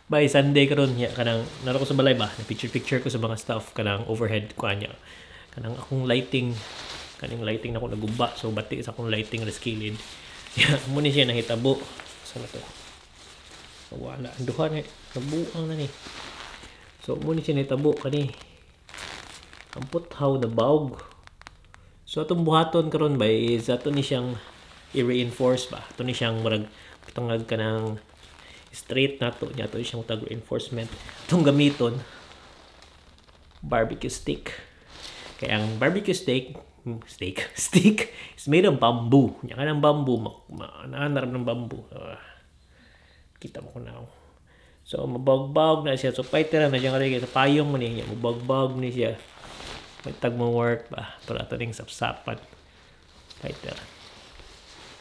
By Sunday karon nya, kanang naro ko sa balay ba, na picture picture ko sa mga stuff kanang overhead ko anya. Kanang akong lighting, kaning lighting nako naguba, so bati sa akong lighting reskilid. Ya, mo ni siya nahitabo. Sa na to? Wala ang duha ni, nabuang na ni. So mo ni siya nahitabo kani. Ang puthaw na bawg. So atong buhaton karon ba is ato ni siyang i-reinforce ba. Ato ni siyang murag tangag kanang straight nato niya, ato siyang tag reinforcement. Atong gamiton barbecue stick. Kaya ang barbecue steak steak stick is made of bamboo. Nya kanang bamboo ma, ma ng bamboo. Kita mo ko na. So mabagbag na siya. So fighter na siya kay sa payong mo niya, mabagbag ni siya. May tag mo work ba para ato ning sapsapan. Fighter.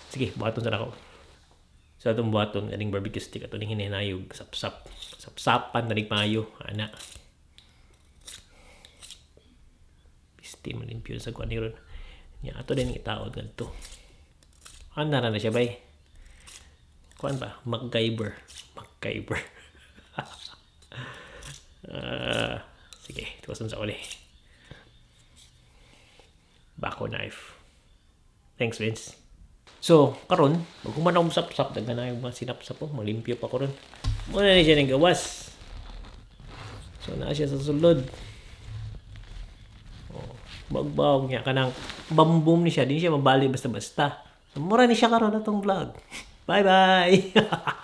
Sige, buhaton sa nako. So atong buhaton kaning barbecue stick, ato ning hinayog sapsap. Sapsapan na mayo ana. Pisti man limpyo sa kuan ron. Nya ato din itaod ngadto. Ana ra na siya bay. Kuan ba? MacGyver. MacGyver. Sige, tuwasan sa uli. Bako knife. Thanks, Vince. So, karon, maghuman akong sapsap, daghan na yung mga sinapsap po, malimpyo pa ko ron. Muna ni siya ng gawas. So, naa siya sa sulod. Oh, bagbawg niya kanang bambum ni siya, di siya mabali basta-basta. So, mura ni siya karon atong vlog. Bye-bye!